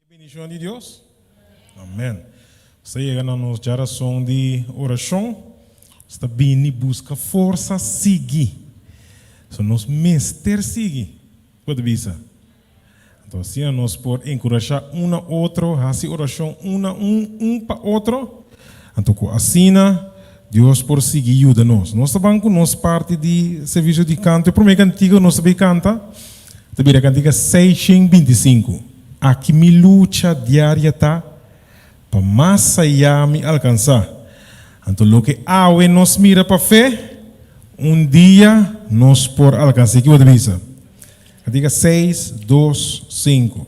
E bendicion di Dios. Amen. Nos ta yega na nos djarason di oracion. Nos ta bini busca forsa sigui. So nos mester sigui. Bo ta bisa? Anto asina nos por encurasha un na otro, haci oracion un na un, un pa otro. Anto cu asina Dios por sigui yuda nos. Nos ta ban cu nos parti di servicio di canto. E prome cantica cu nos ta bay canta ta bira cantica 625. Aki mi lucha diaria ta pa mas ayá mi alcansa. Anto loke awe nos mira pa fe, un dia nos por alcansa. Ki bo ta bisa? Cantica seis, dos, sinku.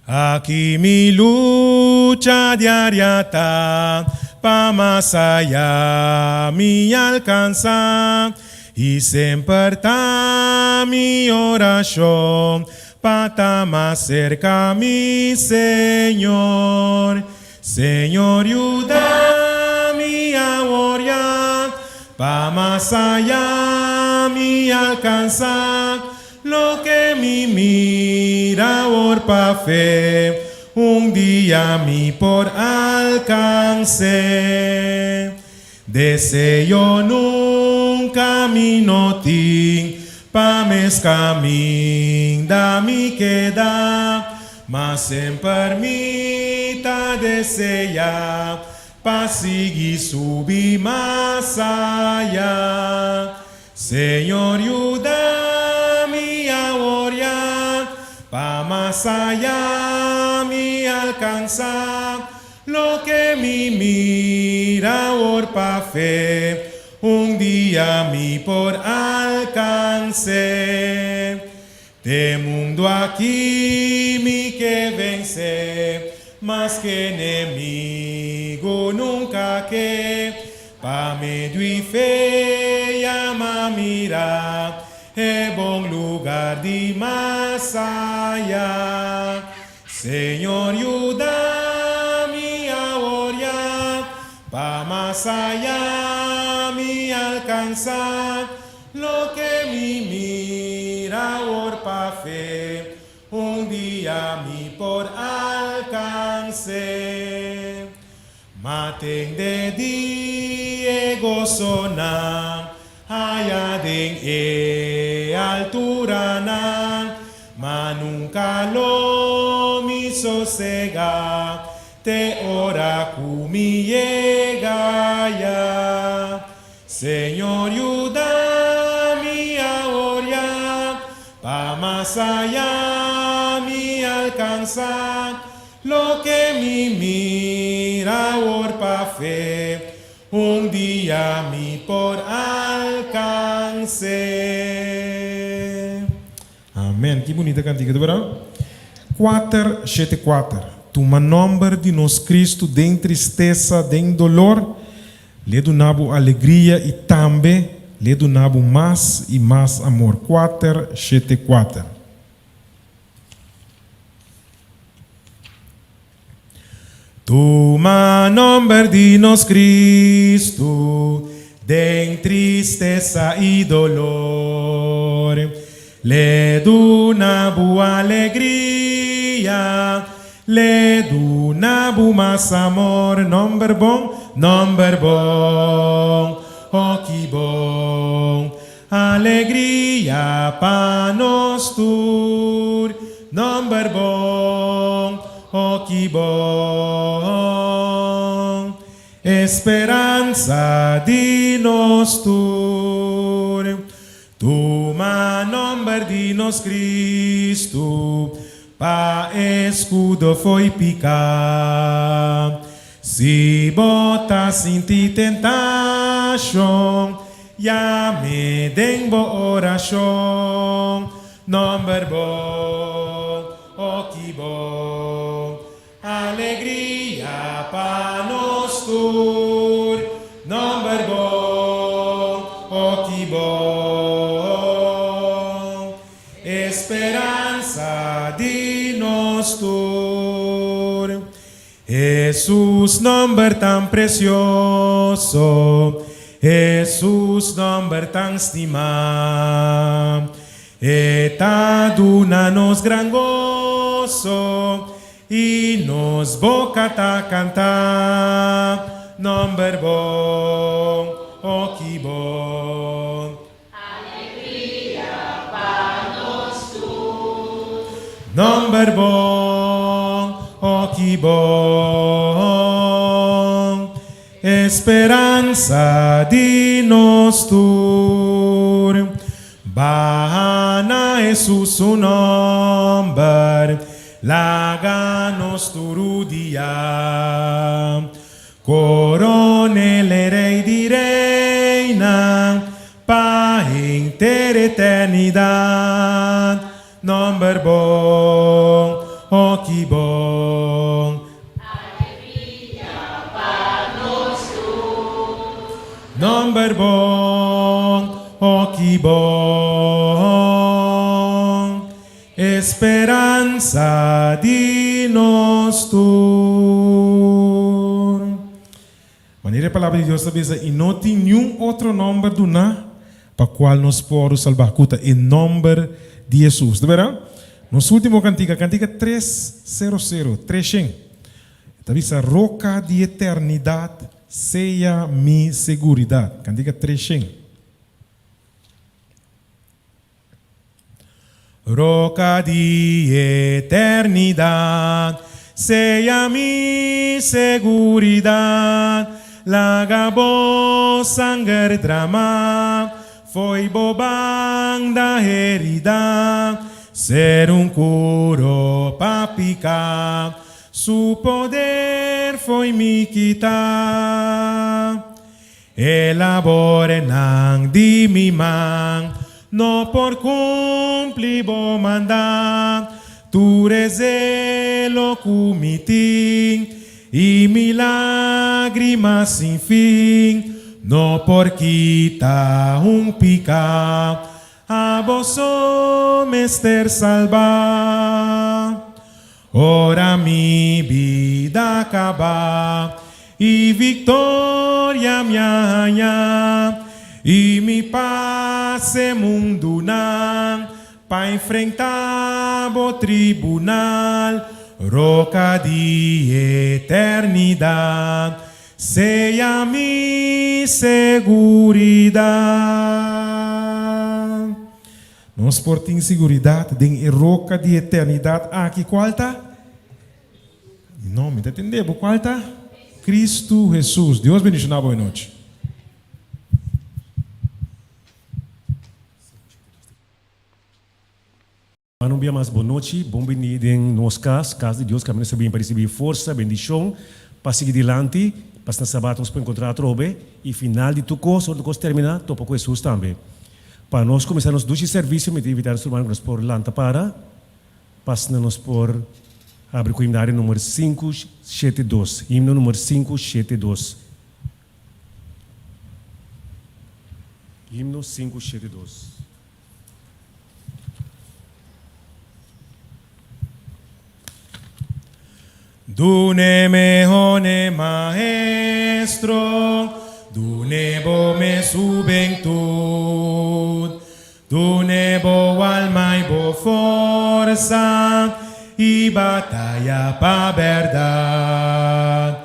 Aki mi lucha diaria ta pa mas aya mi alcansa y semper ta mi oracion pa ta mas cerca mi Señor. Señor yuda mi awor ya pa mas aya mi alcansa Loke mi mira awor pa fe, un dia mi por alcans'é. Deseo nunca mi no tin pa mes caminda mi keda, ma semper mi ta desea pa sigui subi mas aya. Señor yuda mi awor ya pa mas aya mi alcansa loke mi mira awor pa fe un dia mi por alcance. Te mundo aki mi ke vence, mas ke enemigo nunca ke. Pa medio i fe yama mira e bon lugar di mas aya. Señor yuda mi awor ya, pa mas aya mi alcansa. Loke mi mira awor pa fe, un dia mi por alcans'é. Ma tende di e gosonan aya den e alturanan, ma nunca lo mi sosega te ora cu mi yega aya. Señor yuda mi awor ya pa mas aya mi alcansa loke mi mira awor pa fe un dia mi por alcanse. Amen ki bunita cantica ta berdad. Cuater shete cuater Tuma nomber di nos Cristo den tristesa den dolor L'e duna bo alegria i tambe l'e duna bo mas i mas amor. Kuater, shete, kuater. Tuma nomber di nos Cristo den tristesa i dolor. L'e duna bo alegria, l'e duna bo mas amor. Nomber bon, nomber bon, oh ki bon, alegria pa nos tur. Nomber bon, oh ki bon, e speransa di nos tur. Tuma nomber di nos Cristo pa escudo fo'i pica. Si bo ta sinti tentacion, yam'e den bo oracion. Nomber bo, oh ki bon, Alegria pa nos tur, nomber bon, oh ki bon, e speransa di nos tur. Hesus nomber tan precioso, Hesus nomber tan stimá. E ta duna nos gran goso i nos boka ta kanta nòmber bon, o ki bon. Alegria pa nos tur. Nòmber bon, o ki bon. Esperansa di nos tur. Baha na Hesus su nòmber, laga nos tur rudia. Koron'el e Rei di reinan, pa henter eternidat. Nòmber bon, o ki bon. Alegria pa nos tur. Nòmber bon, o ki bon. Esperansa di nos tur. Manera e Palabra di Dios ta bisa, I no tin niun otro nòmber duná pa kual nos por salbá, ku ta e nòmber di Hesus. Ta bera? Nos último kantika, kantika tres sero sero, treshen, e ta bisa, Roka di eternidat, sea mi seguridat. Kantika treshen. Roka di eternidat, sea mi seguridat, laga bo sanger drama, fo'i bo banda herida, ser un kuro pa piká, su poder fo'i mi kita. E laborenan di mi man no por cumpli bo manda, tur e zelo cu mi tin y mi lagrima sin fin no por kita un pica, abo so mester salba. Ora mi bida kaba i viktoria mi a haña i mi pas e mundunan pa enfrentá bo tribunal, roka di eternidat, sea mi seguridat. Nos por tin siguridat den e roka di eternidat aki, kual ta? No, mi ta tende bo, kual ta? Kristu Hesus. Dios bendishoná bo e nochi. Mano un bia mas bon nochi, bon bini den nos kas, kas di Dios, kaminda sa bin pa risibí forsa, bendishon pa sigui dilanti, pasna sabat nos por enkontrá atrobe i final di tur kos, ora tur kos terminá, topa ku Hesus tambe. Pa nos kuminsá nos dushi servisio mi ta invitá nos rumannan ku nos por lanta para pa asina nos por habri ku himnario numer sinku shete dos, himno numer sinku shete dos. Himno sinku shete dos. Dun'e mehone maestro, dun'e bo mes hubentud, dun'e bo alma i bo forsa i bataya pa berdad.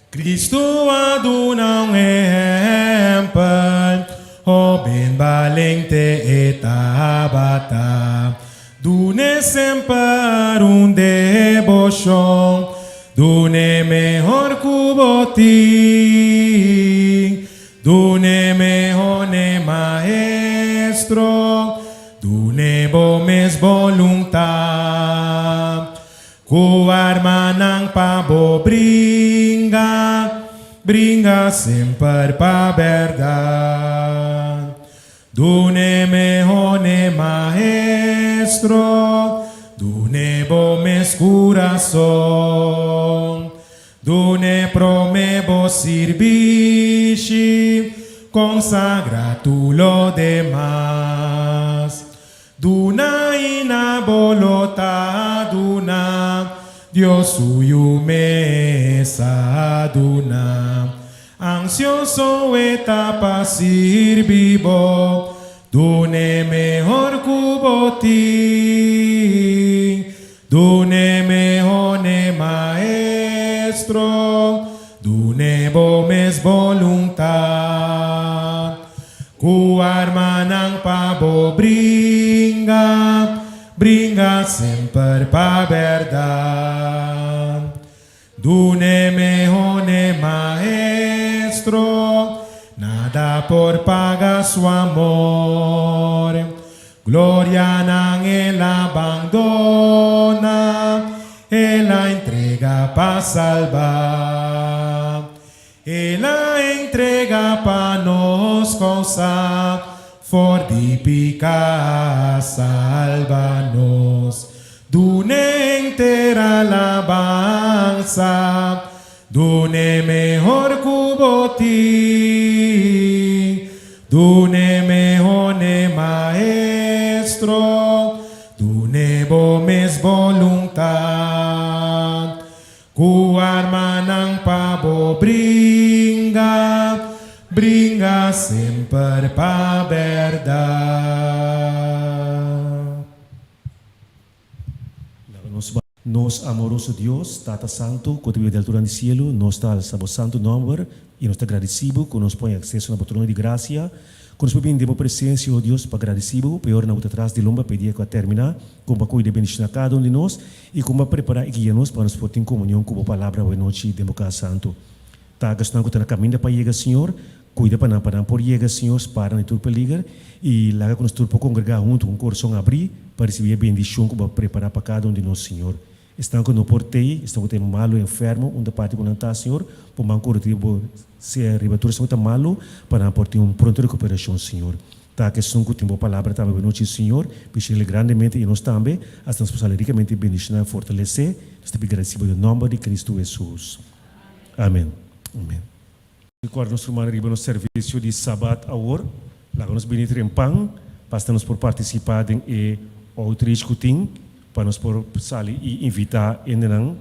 Cristo a duna un ehempel, hoben balente e tabata. Dun'e semper un deboshon, dun'e mehor ku bo tin. Dun'e mehor n'e Maestro, dun'e bo mes boluntat. Ku armanan pa bo bringa, bringa semper pa bèrdat. Dun'e mehó n'e Maestro, dun'e bo mes kurason. Dun'e promé bo sirbishi, konsagrá tur lo demas. Duna i na bo lo ta duna, Dios su Yu mes a duna. Ansioso e ta pa sirbi bo. Dun'e mehor ku bo tin, Dun'e mehor n'e Maestro, Dun'e bo mes boluntat. Ku armanan pa bo bringa, Bringa semper pa bèrdat. Dun'e mehó n'e Maestro, nada por paga su amor. Glorianan el a bandona, el a entrega pa salba. El a entrega pa nos kousa, for di piká salba nos. Dun'e henter alabansa, dun'e mehor ku bo tin. Dun'e mehor n'e Maestro, dun'e bo mes boluntat. Ku armanan pa bo bringa, bringa semper pa bèrdat. Laga nos bai. Nos amoroso Dios, Tata Santu, ku ta biba di alturan di sielu, nos ta alsa bo santu nòmber i nos ta gradisí bo ku nos pon akseso na bo trono di grasia, ku nos por bini den bo presensia, o Dios, pa gradisí bo pa e ora nan ku ta tras di lomba pa e dia ku a terminá, kon bo a kuida i bendishoná kada un di nos i kon bo a prepará i guia nos pa nos por tin komunion ku bo Palabra awe nochi den bo kas santu. Ta esnan ku ta na kaminda pa yega, Señor, kuida pa nan, pa nan por yega, Señor, spara nan di tur peliger, i laga ku nos tur por kongregá huntu ku un kurason abrí pa risibí e bendishon ku Bo a prepará pa kada un di nos, Señor. Esnan ku no por t'ei, esnan ku ta malu, enfermo, unda parti ku nan ta, Señor, por man kura di Bo sea riba tur esnan ku ta malu, pa nan por tin un pronto rekuperashon, Señor. Ta ku esun ku tin Bo palabra tambe bo nochi, Señor, bish'el grandemente i nos tambe, asta nos por sali rikamente bendishoná i fortalesé. Nos ta pidi gradisí Bo den nòmber di Kristu Hesus. Amen. Amen. Recorda nos ruman riba nos servicio di Sabat awor. Laga nos bini trempan pa asina nos por participa den e outreach cu tin pa nos por sali y invita hendenan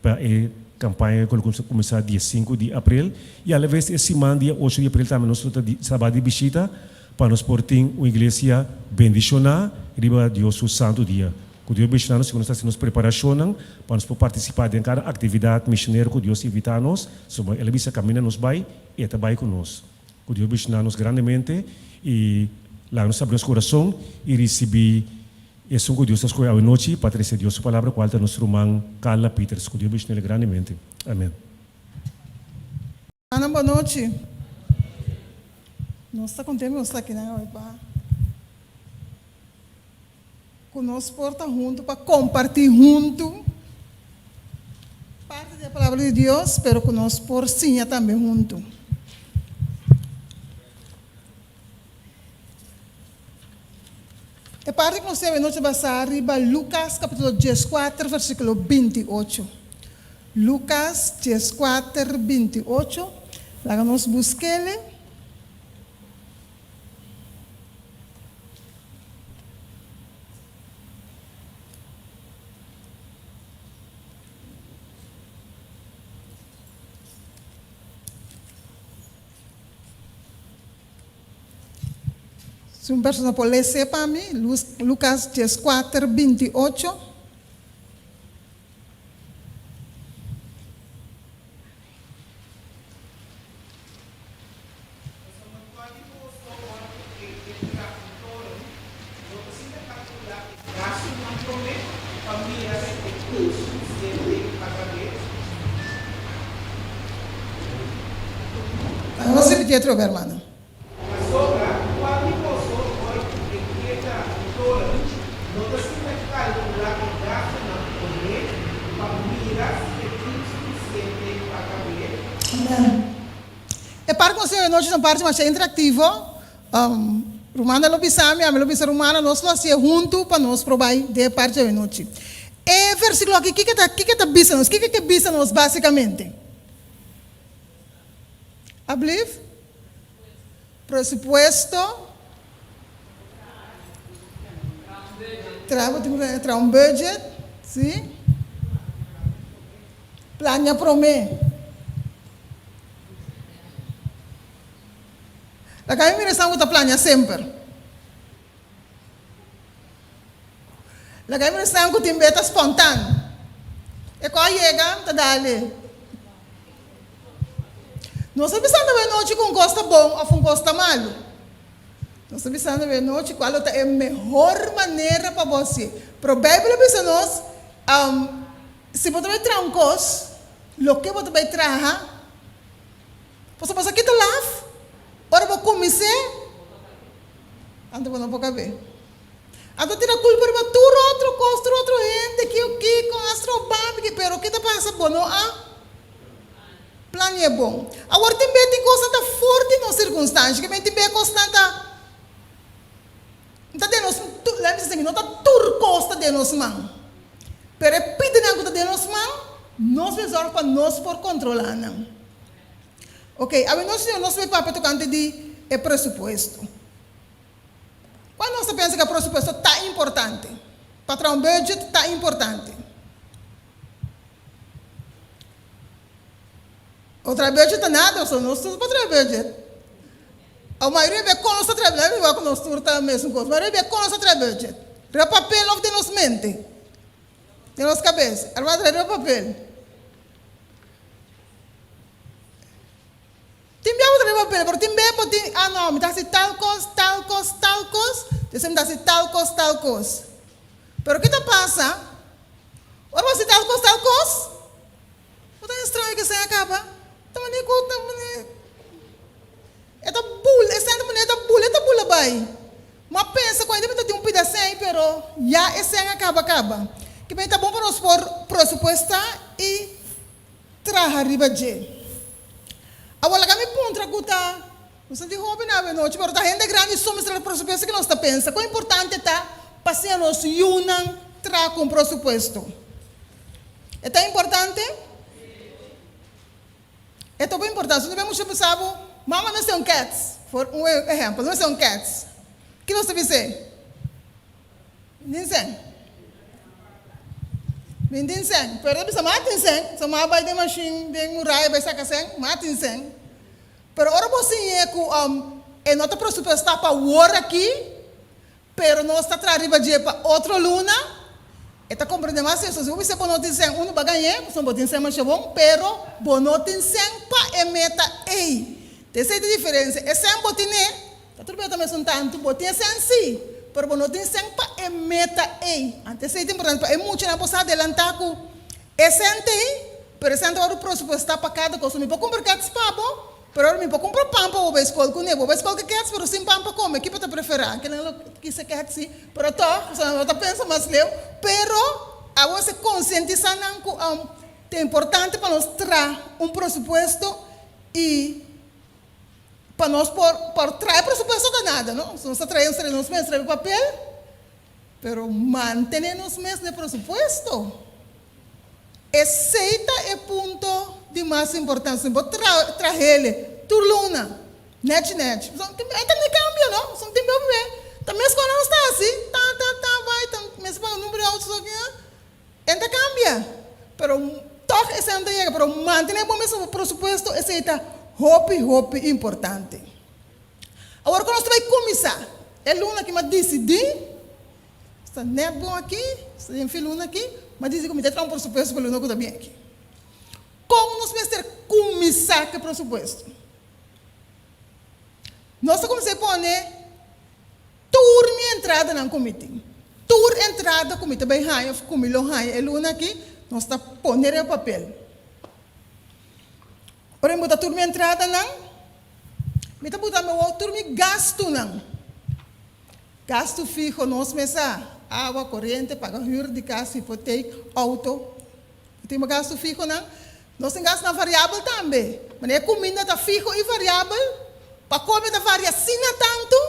pa e campaña cu lo cuminsa dia sinku di april. Y alaves e siman dia ocho di april tambe nos lo ta di Sabat di bishita pa nos por tin un iglesia bendiciona riba Dios su santo dia. Ku Dios bendishoná nos segun nos ta hasi nos preparashonnan pa nos por partisipá den kada aktividat mishonero ku Dios invitá nos, soba El a bisa kaminda nos bai, E ta bai ku nos. Ku Dios bendishoná nos grandemente i laga nos abri nos kurason i risibí esun ku Dios ta skohe awenochi pa trese Dios su palabra kual ta nos ruman Carla Pieters. Ku Dios bendishon'el grandemente. Amen. Hermannan bon nochi. Nos ta konten ku nos ta akinan awe pa ku nos por ta huntu pa kompartí huntu parti di e palabra di Dios pero ku nos por siña tambe huntu. E parti ku nos tin awe nochi ta basá riba Lukas kapitulo dieskuater versíkulo binti ocho. Lukas dieskuater binti ocho, laga nos busk'el. Si un persona por les'é pa mi, Lukas dieskuater, 28. Pasobra kua di boso ora ku e ke traha un toren, no ta sinta kalkulá e gastunan promé pa mira si e tin sufisiente pa kab'é? Nos ripití atrobe, hermano. Pasobra kua di boso ora ku e ke traha un toren, no ta sinta kalkulá e gastunan promé pa mira si e tin sufisiente pa kab'é? Amen. E parti ku nos tin awe nochi ta un parti masha interaktivo. Rumannan lo bisa mi, ami lo bisa rumannan, nos lo hasié huntu pa nos por bai den e parti awe nochi. E versíkulo aki, kiko ta, kiko ta bisa nos? Kiko ke bisa nos básikamente? Ablief? Presupuesto? Traha, bo tin ku traha un budget, si? Plania promé. Laga mi mira esnan ku ta plania semper. Laga e ministran ku tin beta spontan. E ku a yega ta dale. Nos ta bisando awe nochi ku un kos ta bon òf un kos ta malu. Nos ta bisando awe nochi kual lo ta e mehor manera pa bo hasié. Pero Beibel a bisa nos, si bo ta bai traha un kos, loke bo ta bai traha, pasobra bo sa kita laf, ora bo kumins'é, anto bo no por kab'é. Anto tira kulpa riba tur otro kos, tur otro hende, ki o kiko, a stroba mi ki, pero ke ta pasa? Bo no a plania bon. Awor tin be tin kosnan ta for di nos sirkunstansha, ke men tin be kosnan ta ta den nos, laat mi bisa asina, no ta tur kos ta den nos man, pero e pidinan ku ta den nos man, nos mester sòrg pa nos por kontrolá nan. Ok, awe nos nos bai papia tokante di e presupuesto. Kua nos ta pensa ku e presupuesto ta importante? Pa traha un budget ta importante. O traha budget ta nada, so nos tur por traha budget. A mayoria bia kon nos ta traha budget, igual ku nos tur ta mesun kos. Mayoria bia kon nos ta traha budget? Riba papel of den nos mente? Den nos kabes? Arba traha riba papel. Tin bia bo ta riba papel, pero tin bia bo tin, ah no, mi ta hasi tal kos, tal kos, tal kos, despues mi ta hasi tal kos, tal kos. Pero ke ta pasa, ora bo hasi tal kos, tal kos, bo ta estraño ke esei a kaba. Ta manera ku ta manera, e ta bula, esei ta manera e ta bula, e ta bula bai. Mi a pensa ku ainda mi ta tin un pida esei, pero ya esei a kaba kaba. Ke ta bon pa nos por presupuestá i traha riba dje. Awor laga mi puntra ku ta nos ta di hoben awe nochi, pero ta hende grandi so mester presupuesto ke nos ta pensa kon importante ta pa siña nos yunan traha ku un presupuesto. E ta importante? E ta hopi importante. Si no bin mucha bisa bo, mama mester un kèts, for un ehèmpel, no mester un kèts. Ki nos ta bis'é? Min tin sèn. Min tin sèn. Pero ta bisa m'a tin sèn. So m'a bai den mashin den muraya bai saka sèn. M'a tin sèn. Pero ora bo siñ'é ku e no ta presupuestá pa wor aki, pero nos ta traha riba dje pa otro luna, e ta komprendé mas eso. Si bo bisa bo no tin sèn, unu bo a gañ'é, pasobra bo tin sèn masha bon, pero bo no tin sèn pa e meta ei. Ta esei ta diferensia. E sèn bo tin'é, Ta tur beta mesun tantu, bo tin e sèn sí, pero bo no tin sèn pa e meta ei. Anto esei ta importante pa e muchanan por sa adelantá ku e sèn ta ei, pero e sèn ta wòrdu presupuestá pa kada kos. Mi por kumpra kèts pa bo, pero ora mi por kumpra pan pa bo bai skol kuné. Bo bai skol ku kèts pero sin pan pa kome, ki bo ta preferá? Kinan lo kisa kèts sí, pero tòg, pasobra nan no ta pensa mas leu. Pero awor se konsientisá nan ku ta importante pa nos traha un presupuesto i. Pa nos por por trae presupuesto ta nada, no? Si nos ta trae nos trae nos mes trae papel, pero mantene nos mes n'e presupuesto. Esey ta e punto di mas importancia. Si bo tra trahele tur luna, nechi nechi, pasobra tin e ta ni cambio, no? Pasobra tin bia bia ta mes con nos ta haci, ta ta ta bay ta mes paga numero di auto so aki, E ta kambia, pero tòg esei no ta yega. Pero mantené bo mes bo presupuesto, esei ta hopi, hopi importante. Awor ku nos ta bai kuminsá e luna aki, mi a disidí, sta nèt bon aki, sta den fin luna aki, mi a disidí ku mi ta traha un presupuesto pa e luna ku ta bin aki. Kon nos mester kuminsá ku e presupuesto? Nos ta kuminsá pone. Tur mi entradanan ku mi tin, tur entrada ku mi ta bai haña òf ku mi lo haña e luna aki, nos ta pone riba papel. Ora mi buta tur mi entradanan, mi ta buta mi wou tur mi gastunan. Gastu fiho nos mes sa, awa, koriente, paga hür di kas, hipotek, outo. Bo tin bo gastu fihonan. Nos tin gastunan variabel tambe. Manera e kuminda ta fiho i variabel, pa kome ta varia asina tantu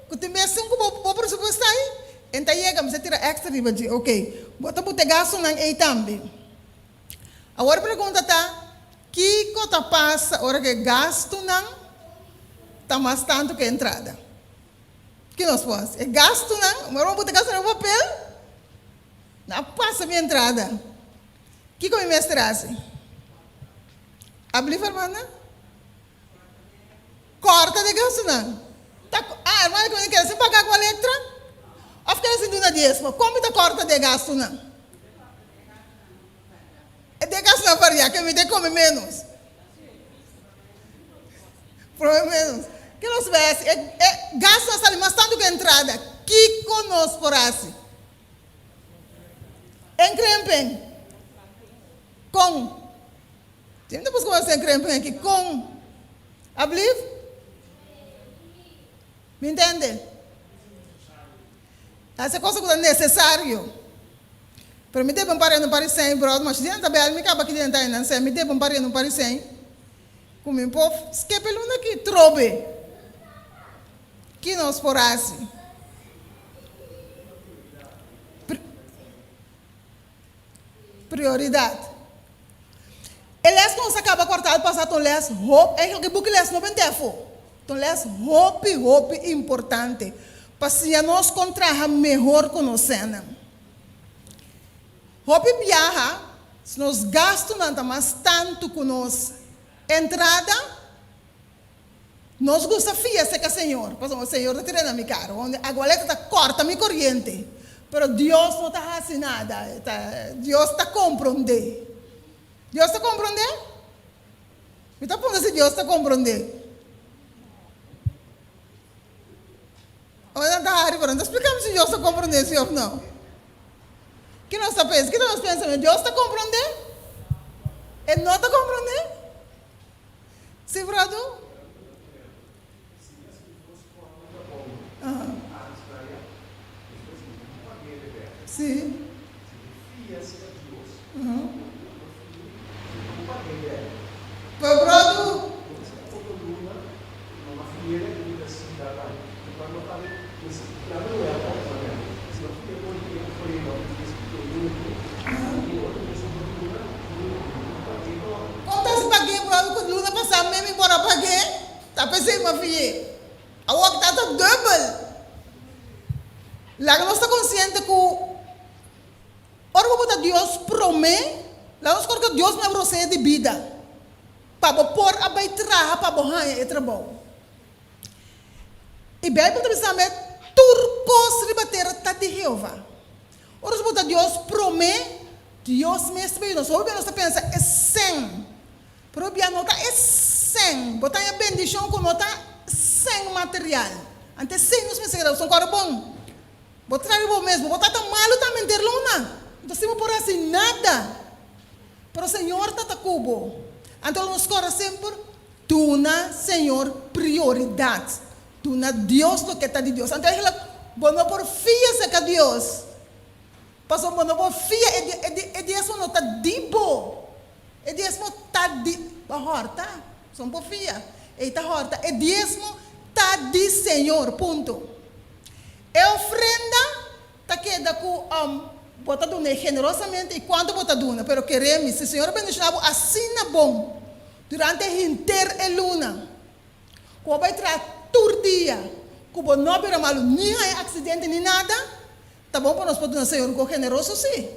ku tin bes sin ku bo bo presupuestá ei, en ta yega, mester tira èkstra riba dje. Oke, bo ta buta e gastunan ei tambe. Awor e pregunta ta, kiko ta pasa ora ku e gastunan ta mas tantu ku e entrada? Ki nos por hasi? E gastunan, ora bo buta e gastunan riba papel, Na pasa mi entrada. Kiko mi mester hasi? Ablief hermana? Korta de gastunan. Ta, ah, hermana ku mi keda sin paga ku Electra? Òf keda sin duna diesmo? Kon mi ta kòrta di e gastunan? E di e gastunan variá ke mi ta kome ménos. Prome ménos. Ke nos bai hasi? E e gastu a sali mas tantu ku entrada. Kiko nos por hasi? Enkrempen. Kon? Tin ta buska mas enkrempen aki. Kon? Ablief? Mi ntende? Hasi e cosa ku ta nesesario. Pero mi debe un par e no par di sèn, bròder, ma si nan ta bèl mi kaba ki den ta nan sèn, mi debe un par e no par di sèn, ku mi por skep e luna aki trobe. Ki nos por hasi? Prioridat. E les ku nos a kaba kwartal pasá ta un les hopi, eigenlijk e buki les no bent'é afó. Ta un les hopi, hopi importante pa siña nos kon traha mehor ku nos sènnan. Hopi biaha, si nos gastunan ta mas tantu ku nos entrada, Nos gusta fia serka Señor, pasobra Señor ta tira na mi kara, unda agualeta ta kòrta mi koriente, pero Dios no ta hasi nada, ta, Dios ta komprondé. Dios ta komprondé? Mi ta puntra si Dios ta komprondé. Ora nan ta hari, pero nan ta splika mi si Dios ta komprondé si òf no. Ki nos ta pensa? Ki ta nos pensamentu? Dios ta komprondé? E no ta komprondé? Si brado? Si. Pero brado? Kon ta si pag'é bròder ku luna pasá mi mi por a pag'é? Ta p'esei mi a fi'é. Awor ta ta dùbel. Laga nos ta konsiente ku ora bo bota Dios promé, laga nos kòrda ku Dios mi a bros'é di bida pa bo por a bai traha pa bo haña e trabou. E Beibel ta bisa tambe, Tur kos riba tera ta di Jehová. Ora nos bota Dios promé, Dios mes ta yuda nos. Hopi bia nos ta pensa e sèn, pero hopi bia no ta e sèn. Bo ta haña bendishon ku no ta sèn material. Ante esei nos mester keda. Bo kòrda bon, bo traha riba bo mes, bo por ta tan malu tambe henter luna. Enton si bo por hasi nada, pero Señor ta ta ku bo. Anto lo nos kòrda semper, Duna Señor prioridad. Duna Dios loke ta di Dios. Anto eigenlijk bo no por fia cerca Dios, pasobra bo no por fia e diesmo no ta di bo. E diesmo ta di, bo a horta, so no por fia. Ey ta horta. E diesmo ta di Señor, punto. E ofrenda Ta keda ku bo ta dun'é generosamente i kuantu bo ta duna. Pero kere mi, si Señor a bendishoná bo asina bon durante henter e luna, ku bo bai traha tur dia, ku bo no a bira malu ni haña aksidente ni nada, ta bon pa nos por duna Señor un kos generoso sí.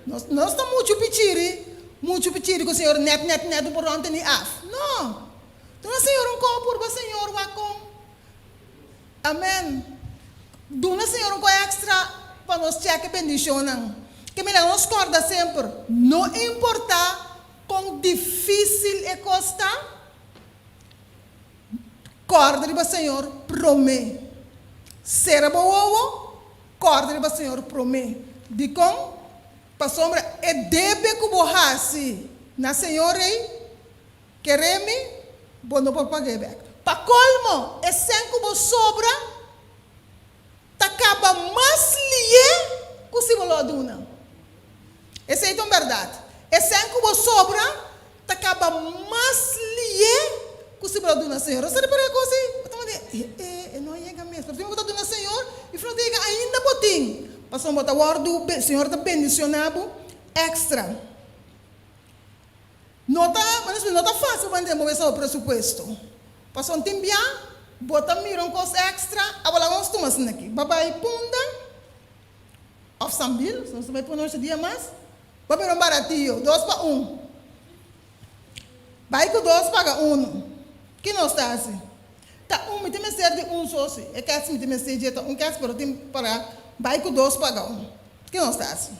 Nos no ta muchu pichiri, muchu pichiri ku Señor nèt nèt nèt un por rònt ni af. No! Duna Señor un kos, purba Señor wak kon. Amen. Duna Señor un ko extra pa nos chek e bendicionnan. Ke mira nos corda semper, no importa con dificil e cos ta, corda riba Señor prome. Cera bo wowo, corda riba Señor prome. Dicon? Pasobra e debe cu bo haci na Señor ei, Kere mi, bo no por pag'é bèk. Pa kolmo, e sèn ku bo sobra ta kaba mas lié ku si bo lo a duna. Esei ta un bèrdat. E sèn ku bo sobra ta kaba mas lié ku si bo lo a duna Señor. Bo sa ripará e kos ei? Bo ta manda, E, e, e no a yega mes. Pero tin bo ta duna Señor, i no ta yega ainda bo tin. Pasobra bo ta wòrdu, Señor ta bendishoná bo èkstra. No ta, bueno, no ta fácil pa hende move so presupuesto. Pasobra tin bia bo ta mira un kos extra, abo laga nos tuma asina aki. Bo bai Punda of Sambil, si nos ta bai Punda ocho dia mas, bo mira un baratio, dos pa un. Bai ku dos paga unu. Ki nos ta hasi? Ta un, mi tin mester di un so si. E kèts mi tin mester dje ta un kèts, pero tin para. Bai ku dos paga un. Ke nos ta hasi?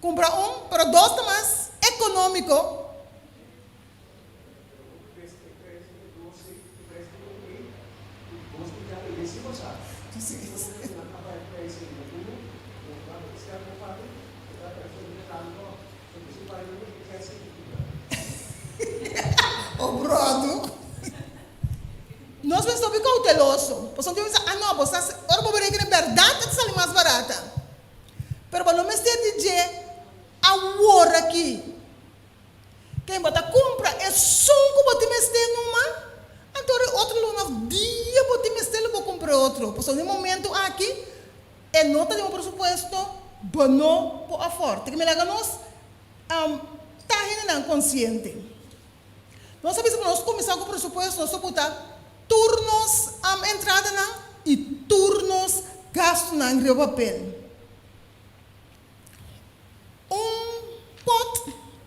Kumpra un, pero dos ta mas ekonómiko. O brodu. Nos mester hopi kouteloso. Pasobra tin bisa, ah no, bo sa, ora bo berekena bèrdat e ta sali mas barata. Pero bo no mester di dje awor aki. Ken bo ta kumpra esun ku bo tin mester numa, anto ora e otro luna òf dia bo tin mester lo bo kumpra e otro. Pasobra den e momentu aki e no ta den bo presupuesto, bo no por afòrt. Te ke mi laga nos ta hendenan konsiente. Nos a bisa ku nos kuminsá ku presupuesto, nos ta buta tur nos entradanan i tur nos gastunan riba papel. Un pot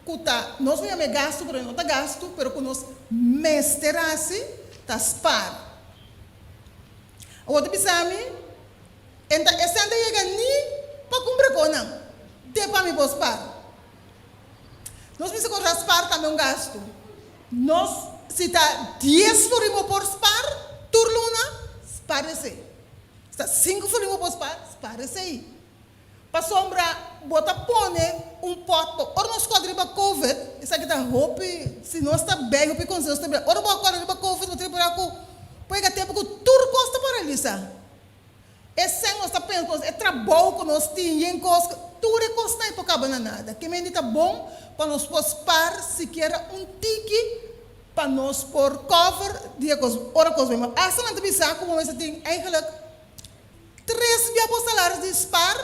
ku ta, nos lo yama e gastu, pero e no ta gastu, pero ku nos mester hasi, ta spar. Awor ta bisa mi, e ta esei ta yega ni pa kumpra konan, te pa mi por spar. Nos mester kontra spar tambe un gastu. Nos si ta dies florin bo por spar tur luna, spar esei. Si ta sinku florin bo por spar, spar esei. Pasobra bo ta pone un pòt pa ora nos kòrda riba covid, esaki ta hopi, si nos ta bei hopi konseho nos ta bira, ora bo a kòrda riba covid bo ta ripara ku por yega tempu ku tur kos ta paralisa. E sèn nos ta pensa ku e trabou ku nos tin yen kos, tur e kosnan ei por kaba na nada. Ke mende ta bon pa nos por spar sikiera un tiki pa nos por cover di e kos ora kos bai mal. Asta nan ta bisa ku bo mester tin eigenlijk tres bia bo salaris di spar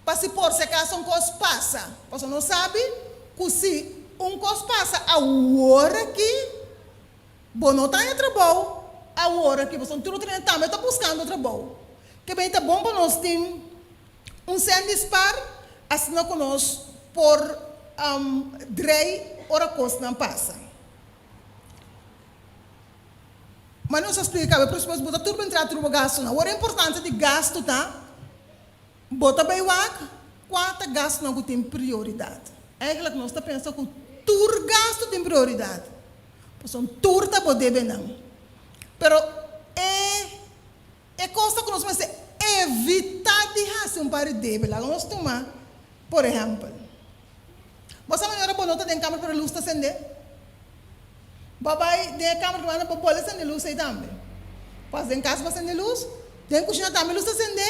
pa si por si acaso un kos pasa. Pasobra nos sabi ku si un kos pasa awor aki, Bo no ta haña trabou awor aki pasobra tur otro hende tambe ta buskando trabou. Ke bini ta bon pa nos tin un sèn di spar asina ku nos por drei ora kosnan pasa. Ma nos a splika kaba e presupuesto bo ta tur bentrá tur bo gastunan. Awor e importansia di gastu ta bo ta bai wak kua ta gastunan ku tin prioridat. Eigentlik nos ta pensa ku tur gastu tin prioridat. Pasobra tur ta bo debenan. Pero e e kos ta ku nos mester evitá di hasi un par di debe. Laga nos tuma por ehèmpel. Bo sa manera bo no ta den kamer pero lus ta sendé? Bo a bai den e kamer ku bo bole sende lus ei tambe. Pas den kas bo a sende lus, den kushina tambe lus ta sendé,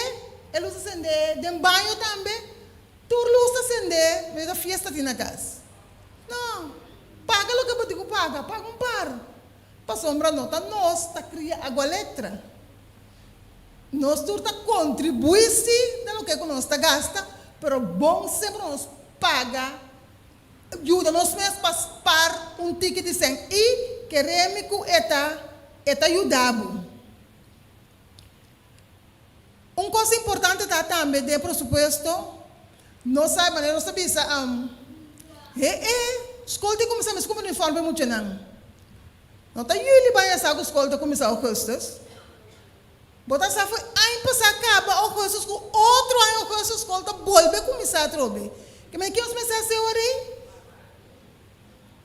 e lus ta sendé den baño tambe. Tur lus ta sendé, mester ta fiesta tin na kas. No, paga loke bo tin ku paga, paga un par. Pasobra no ta nos ta kria Agualectra. Nos tur ta kontribuí sí na loke ku nos ta gasta, pero bon semper nos paga, yuda nos mes pa spar un tiki di sèn i kere mi ku e ta e ta yuda bo. Un kos importante ta tambe den e presupuesto, nos sa manera nos ta bisa, he e skol tin kuminsá mes kumpra uniform pa e muchanan. No ta juli bai a sa ku skol ta kuminsá augustus. Bo ta sa for aña pasá kaba augustus ku otro aña augustus skol ta bolbe kuminsá atrobe. Ke men kios mester hasi ora ei?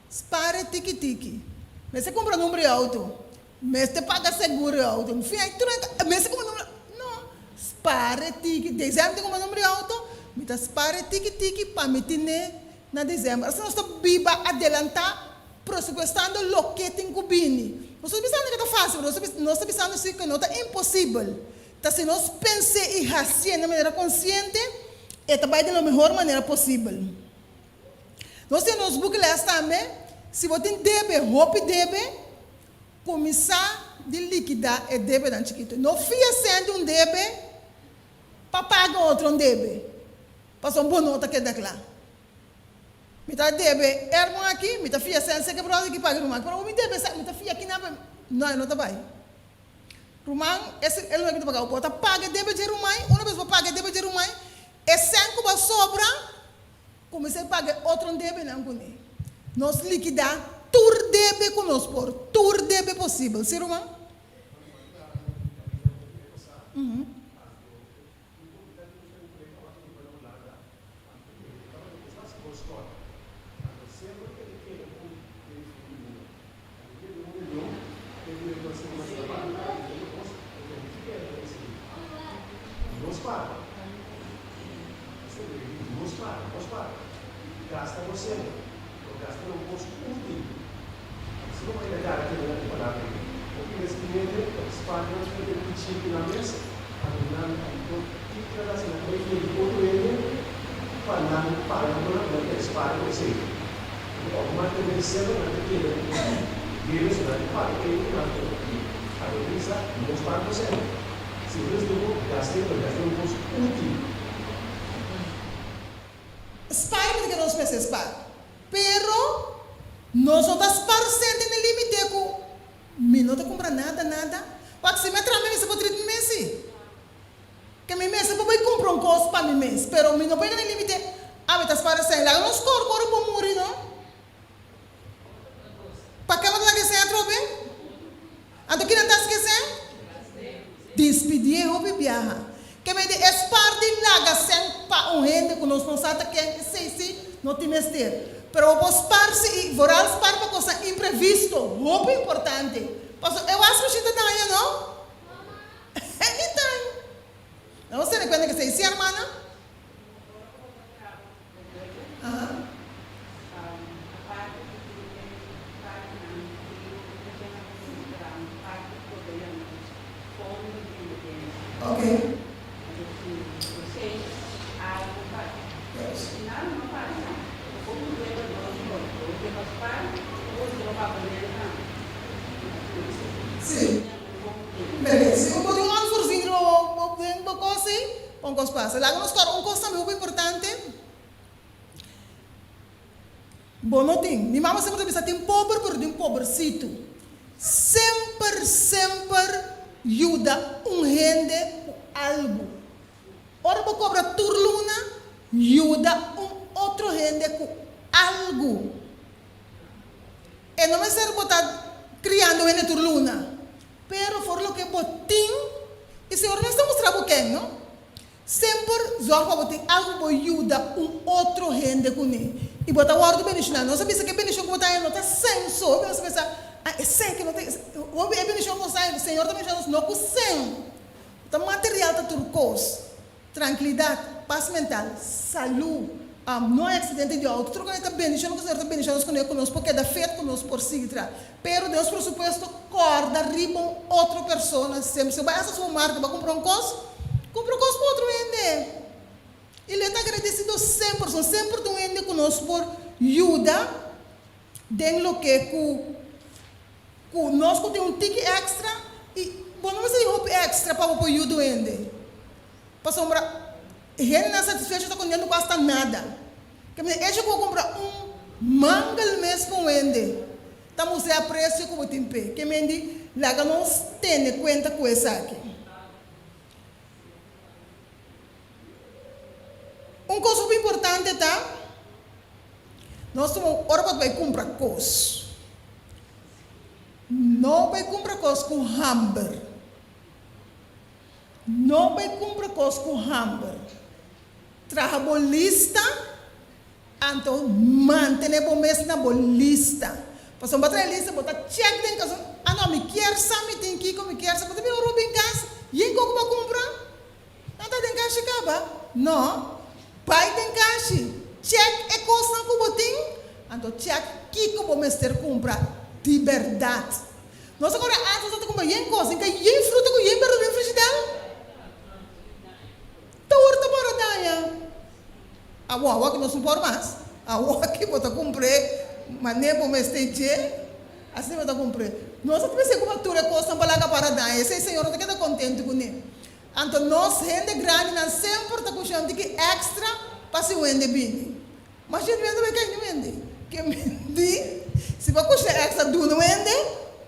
Spar e tiki tiki. Mester kumpra number di outo. Mester paga seguro di outo. Fin ai tur e mester kumpra number no. Spar e tiki. Desèmber tin kumpra number di outo, mi ta spar e tiki tiki pa mi tine na desèmber. Asina nos ta biba adelantá presupuestando loke tin ku bini. Nos no ta bisando ke ta fásil, pero nos ta bisando si ke no ta imposibel. Ta si nos pens'é i hasié na manera konsiente, e ta bai den lo mehor manera posibel. Nos tin nos buki les tambe, si bo tin debe, hopi debe, kuminsá di likidá e debenan chikitu. No fia sèn di un debe pa paga otro un debe, pasobra bo no ta keda kla. Mi ta debe erman aki, mi ta fia sèn seke bròder aki paga ruman aki, pero mi debe esaki, mi ta fia kinan pa mi, no, e no ta bai. Ruman, ese e loke mi ta paga bo. Bo ta paga e debe dje ruman, una bes bo paga e debe dje ruman, e sèn ku bo a sobra, Kuminsá e paga e otro debenan kuné. Nos likidá tur debe ku nos por, tur debe posibel. Sí, ruman? chip nan mes, anto nan anto kiko nan ta hasi nan ta bai bende otro hende pa nan paga nan dólar ku nan ta spara ku esei. Anto outomátikamente semper nan ta keda ku debe so nan ta paga e ku nan ta i anto bisa no spara ku esei. Si bo ta bo gast'é pero gast'é un kos útil. Spar mi ta keda nos mester spar, pero nos no ta spar sende na limite ku Mi no ta kumpra nada nada. Wak si mi a traha mi mester por trit mi mes si. Ke mi mester por bai kumpra un kos pa mi mes, pero mi no por yega na e limite. Ami ta spara sèn. Laga nos kor ku ora bo muri no. Pa ke bo ta laga e sèn atrobe? Anto kinan ta hasi ku e sèn? Dispidié hopi biaha. Ke mende e spar di laga sèn pa un hende ku nos no sa ta ken, esei sí no tin mester. Pero bo por spar sí i vooral spar pa kosnan imprevisto, hopi importante. Pasobra e wasmashin ta daña no? Anytime. Nos tene kuenta ku esei, sí hermana? Ok. Sí. Bebe, si bo tin un onvoorziende bo den bo kos ei, Un kos pasa. Laga nos kòrda un kos tambe hopi importante. Bo no tin. Mi mama semper ta bisa tin pober pero tin pobersitu. Semper semper yuda un hende ku algu. Ora bo kobra tur luna, yuda un otro hende ku algu. E no mester bo ta kriando hende tur luna. Pero for loke bo tin, i Señor mes ta mustra bo ken, no? Semper zorg pa bo tin algu ku bo yuda un otro hende kuné, i bo ta wòrdu bendishoná. Nos a bisa ku e bendishon ku bo ta haña no ta sèn so. Hopi nos a pensa, Ah, e sèn ke no ta, hopi e bendishon ku nos ta haña, Señor ta bendishoná nos no ku sèn. Ta material ta tur kos. Trankilidat, pas mental, salú, no hay aksidente di outo, tur kos ta bendishon ku Señor ta bendishon nos kuné ku nos por keda fet, ku nos por sigui tra. Pero den nos presupuesto kòrda riba un otro persona semper. Si bo bai hasta supermarket bo a kumpra un kos, kumpra un kos pa otro hende. I lo e ta agradesido semper. So semper ta un hende ku nos por yuda den loke ku Ku nos ku tin un tiki èkstra i bo no mester di hopi èkstra pa bo por yuda un hende. Pasobra hendenan satisfecho ta kontentu ku asta nada. Ke mester echo ku bo kumpra un mangel mes pa un hende ta mustra e apresio ku bo tin p'e. Ke mendi laga nos tene kuenta ku esaki. Un kos hopi importante ta, nos tuma un ora pa bai kumpra kos. No bai kumpra kos ku hamber. No bai kumpra kos ku hamber. Traha bo lista, anto mantene bo mes na bo lista. Pasobra bo traha e lista, bo ta chèk den kas, ah no, mi kier sa mi tin kiko, mi kier sa, bo ta bin ora bo bin kas, yen koko bo a kumpra? Nan ta den kashi kaba? No. Bai den kashi, chèk e kosnan ku bo tin, anto chèk kiko bo mester kumpra di bèrdat. Nos a kòrda antes nos ta kumpra yen kos, den ka yen fruta ku yen bèrdura den frishider. Ta ora ta bora daña. Awor, awor ki nos no por mas. Awor ki bo ta kumpr'é manera bo mester dje, asina bo ta kumpr'é. Nos a mester kumpra tur e kosnan pa laga para daña. Esei Señor no ta keda kontentu kuné. Anto nos hende grandinan semper ta kusha un tiki extra pa si un hende bini. Ma si un hende bai kai un hende. Ke mindi si bo kusha extra duna un hende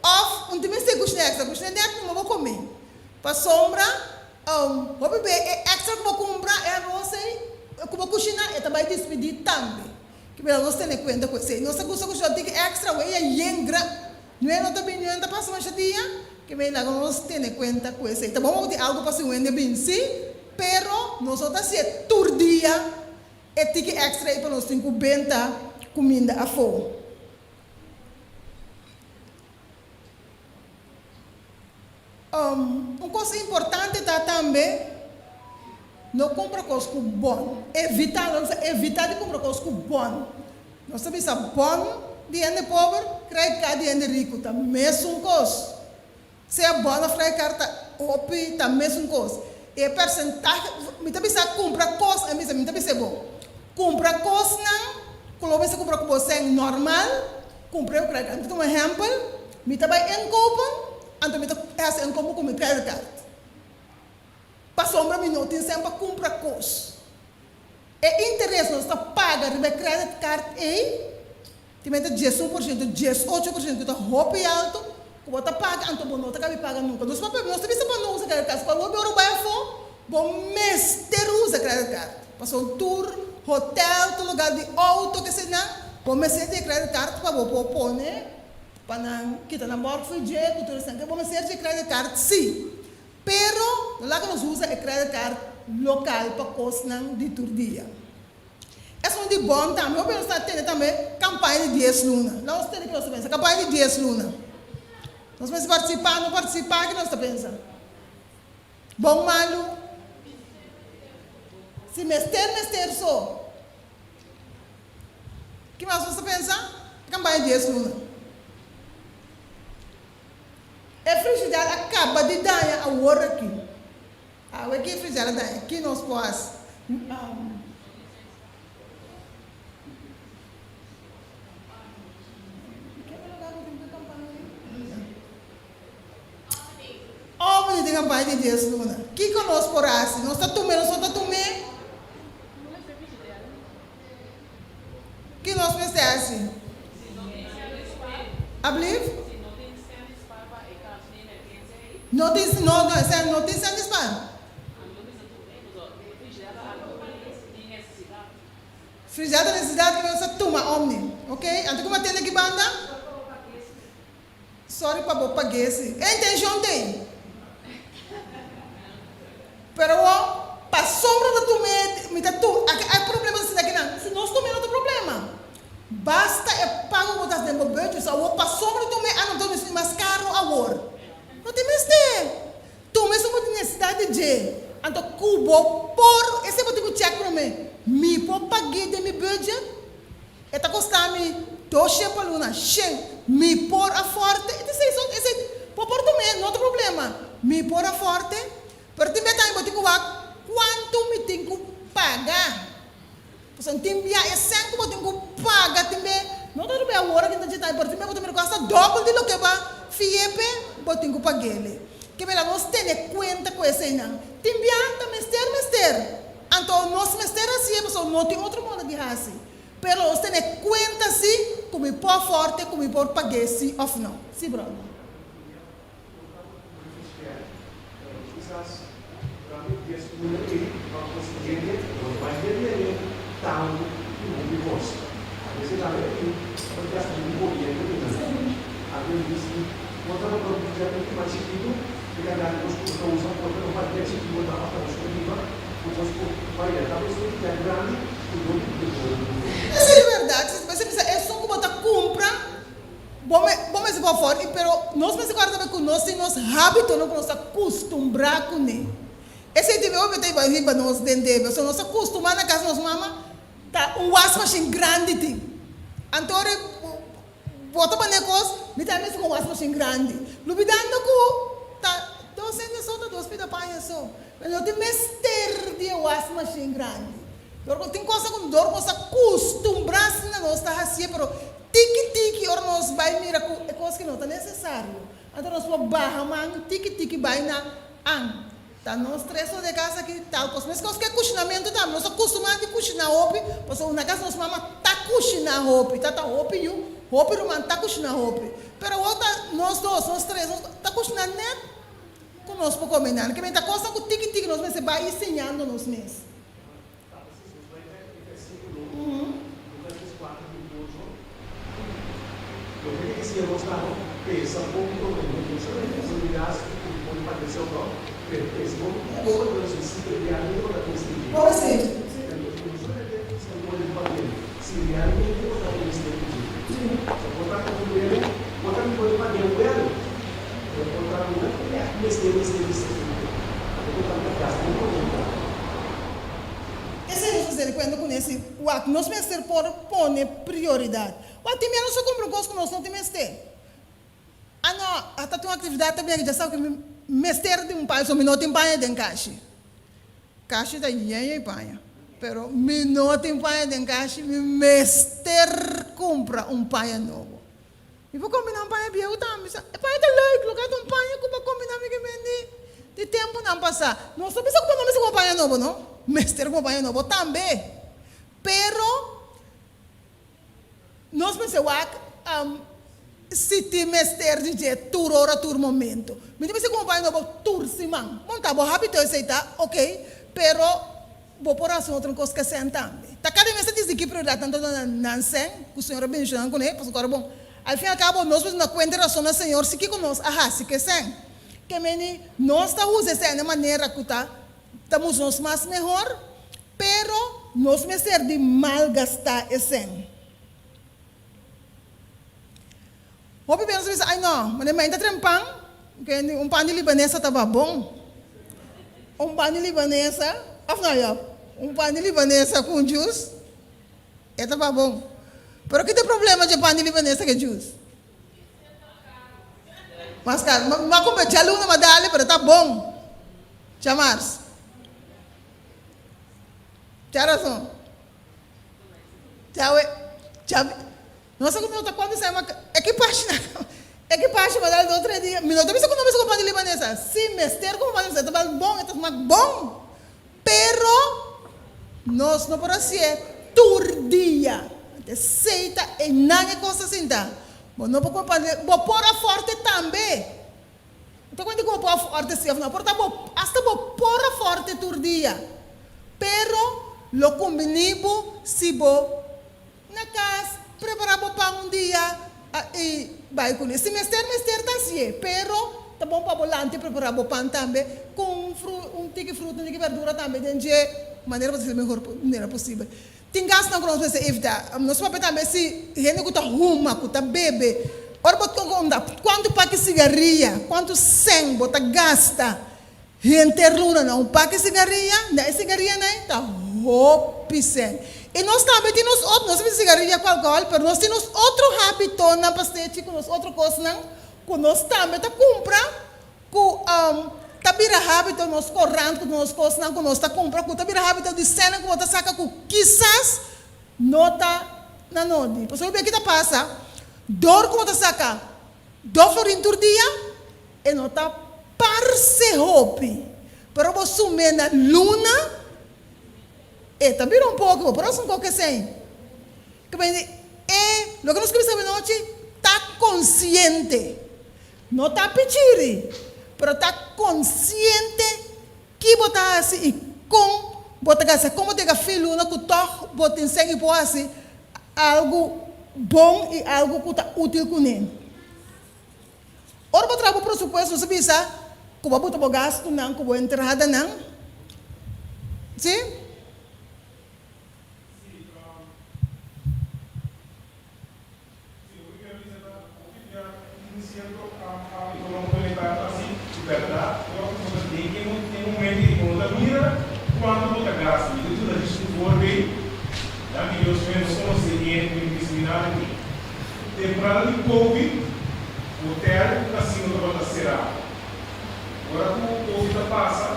of un tin mester kusha extra kusha nèt numa bo kome. Pasobra hopi be e extra ku bo kumpra e aros ei ku bo kushina e ta bai dispidi tambe. Ke bira nos tene kuenta ku esei. Nos ta gusta kusha un tiki extra wei a yen gran. Nue no ta bin, nue no ta pasa masha dia, ke mei laga nos tene kuenta ku esei. Ta bon pa bo tin algu pa si un hende bin, sí, pero nos no ta hasié tur dia e tiki èkstra ei pa nos tin ku benta kuminda afó. Un kos importante ta tambe no kumpra kos ku bon. Evitá, nos ta bisa evitá di kumpra kos ku bon. Nos ta bisa bon di hende pober, credit card di hende riku ta mesun kos. Sea bon of credit card ta. hopi ta mesun kos. E persentahe, mi ta bisa kumpra kos, mi bisa, mi ta bisa bo, kumpra kosnan ku lo mester kumpra ku bo sèn normal, kumpra ku credit card. Mi ta tuma un ehèmpel, mi ta bai inkopen, anto mi ta hasi inkopen ku mi credit card. Pasobra mi no tin sèn pa kumpra kos. E interes nos ta paga riba e credit card ei, tin mester 11%, 18% ku ta hopi alto, ku bo ta paga anto bo no ta kabi paga nunka. Nos papia, nos ta bisa pa no usa credit card, pasobra bo ora bo bai afó, bo mester usa credit card. Pasobra tur hotel, tur lugar di auto kesenan, bo mester di e credit card pa bo por pone pa nan kita nan bòrg for dje ku tur esnan. Bo mester di e credit card si. Pero, no laga nos usa e credit card local pa cosnan di tur dia. Esun di bon tambe, hopi nos ta tene tambe campaña di dies luna. Laga nos tene ki nos ta pensa, campaña di dies luna. Nos mester participa, no participa, ki nos ta pensa? Bon, malu? Si mester, mester so. Ki mas nos ta pensa? Campaña di dies luna. E frigider a kaba di daña awor aki. Awe ki e frigider a daña, ki nos por hasi? Ome di kampaña di dies luna. Kiko nos por hasi? Nos ta tum'é, nos no ta tum'é? Ki nos mester hasi? Ablief? No tin, no, no, esei no tin sèn di spar. Frigider ta nesesidat ki nos ta tuma omni. Ok, anto ku mi a tende aki banda? Sorry pa bo pag'é si. E intencion t'ei. Pero awor, pasobra ta tum'é, mi ta tu, aki hay problema asina aki nan. Si nos tum'é no ta problema. Basta e pago ku bo ta hasi den bo budget. So awor pasobra tum'é, ah no ta mester mas caro awor. No tin mester. Tum'é su bo tin necesidad di dje. Anto ku bo por, esei bo tin ku check promé. Mi por pag'é den mi budget? E ta kosta mi doshen pa luna, shen. Mi por aforte? E ta esei so, esei bo por tum'é, no ta problema. Mi por aforte? Pero tin bia tambe bo tin ku wak kuantu mi tin ku paga. Pasobra tin bia e sèn ku bo tin ku paga tin be, no ta riba e awor aki ta dje tambe, pero tin bia bo ta mira ku asta dòbel di loke bo a fi'é p'e, bo tin ku pag'é. Ke bela nos tene kuenta ku eseinan. Tin bia ta mester mester. Anto nos mester hasié pasobra no tin otro moda di hasi. Pero nos tene kuenta si ku mi por forte ku mi por pag'é si òf no. Si brother. Esei di bèrdat, si bo bisa esun ku bo ta kumpra, bo bo mester por afor, pero nos mester kòrda tambe ku nos tin nos hábitonan ku nos ta kustumbrá kuné. Esei tin hopi ta hiba nos den debe. So nos ta kustumá na kas nos mama ta un wasmashin grandi tin. Anto ora bo ta pone kos, mi tambe mester ku un wasmashin grandi. Lubidando ku ta dos hende so, ta dos pida paña so. Pero no tin mester di e wasmashin grandi. Dor ku tin cosa ku dor ku nos a kustumbrá asina nos ta hasié, pero tiki tiki ora nos bai mira ku e kos ki no ta nesesario, anto nos por baha man tiki tiki bai na an. Ta nos tres so den kas aki tal kos. Meskos ku e kushinamentu tambe, nos a kustumá di kushiná hopi, pasobra na kas nos mama ta kushiná hopi, ta ta hopi yu, hopi ruman ta kushiná hopi. Pero awor ta nos dos, nos tres, nos ta kushiná nèt Ku nos por kome nan. Ke men ta kosnan ku tiki tiki nos mester bai siñando nos mes. Por esei. Esei nos mester kuenta kuné si wak nos mester por pone prioridat. Wak tin bia nos ta kumpra un kos ku nos no tin mester. A no, ata tin un aktividat ta bini aki dja sa ku mi. mester di un paña, so mi no tin paña den kashi. Kashi ta yen yen paña, pero mi no tin paña den kashi, mi mester kumpra un paña nobo. Mi por kombiná un paña bieu tambe. Sa, e paña ta leuk, lo ke ta un paña ku bo kombiná mi ke mendi di tempunan pasá. Nos ta bisa ku bo no mester kumpra paña nobo, no. Mester kumpra paña nobo tambe. Pero nos mester wak si tin mester di dje tur ora, tur momento. Mi ta mester kumpra paña nobo tur siman. Bon ta, bo hábito esei ta ok, pero Bo por hasi otro kos ku esèn tambe. Ta kada mes ta disi ki prioridat nan ta duna nan sèn ku Señor a bendishoná nan kuné, pasobra bon, al fin al kabo nos por duna kuenta i rason na Señor si kiko nos a hasi ku e sèn. Ke meni nos ta usa e sèn na manera ku ta ta mustra nos mas mehor, pero nos mester di malgastá e sèn. Hopi bes nos ta bisa, Ai no, manera mi ainda ta traen pan, ke un pan di libanesa taba bon. Un pan di libanesa, of no Job? Un pan di libanesa ku un jus, e taba bon. Pero ki ta e problema dje pan di libanesa ku e jus? Mas karu. Mi a kumpra djaluna, mi a dale, pero e ta bon. Djamars. Djarason. Djawe, djabi. No sa ku mi no ta konta esei ma e ki pashina e ki pashi ma dal dos tres dia mi no ta bisa ku no mester ku pan di libanesa si mester ku pan di libanesa e ta bal bon e ta smak bon pero nos no por hasié tur dia esei ta einan e kos ta sinta bo no por ku pan di bo por aforte tambe no ta kuenta ku bo por aforte si of no por ta bo asta bo por aforte tur dia pero lo kumbini bo si bo Na kas, prepará bo pan un dia i bai kuné. Si mester, mester ta hasié, pero ta bon pa bo lanta i prepará bo pan tambe ku un fru, un tiki fruta, un tiki berdura tambe den dje manera pa ta hasié mehor manera posibel. Tin gasnan ku nos mester evitá. Nos papia tambe si hende ku ta huma, ku ta bebe, ora bo ta konta kuantu paki sigaria, kuantu sèn bo ta gasta Henter luna na un paki sigaria, na e sigarianan ta hopi sèn. I nos tambe tin nos otro, nos ta bisa sigaria ku alkohòl, pero nos tin nos otro hábitonan pa stechi ku nos otro kosnan ku nos tambe ta kumpra ku ta bira hábito, nos korant ku nos kosnan ku nos ta kumpra ku ta bira hábito di sènnan ku bo ta saka ku kisas no ta na nodi. Pasobra hopi aki ta pasa, dor ku bo ta saka dos florin tur dia, E no ta parse hopi, pero bo sum'é na luna, e ta bira un poco, bo por haci un poco esey. Ke men di, e, loke nos ke bisa anochi, ta konsiente. No ta pichiri, pero ta konsiente ki bo ta hasi i kon bo ta gasta, kon bo ta yega fin luna ku tòg bo tin sèn i por hasi algu bon i algu ku ta útil kuné. Ora bo traha bo presupuesto nos a bisa ku bo a buta bo gastunan ku bo entradanan, si? Si, loke mi a bisa ta hopi bia tin sierto hábitonan ku ta hasi ku bèrdat ora ku bo ta den e momento ei bo no ta mira kuantu bo ta gasta. Mi ta duna djis un voorbeeld, danki Dios mi no konosé hende ku mi ta bisa mi nada aki. Temporada di Covid, hotel ku kasino tabata será. Ora ku Covid a pasa,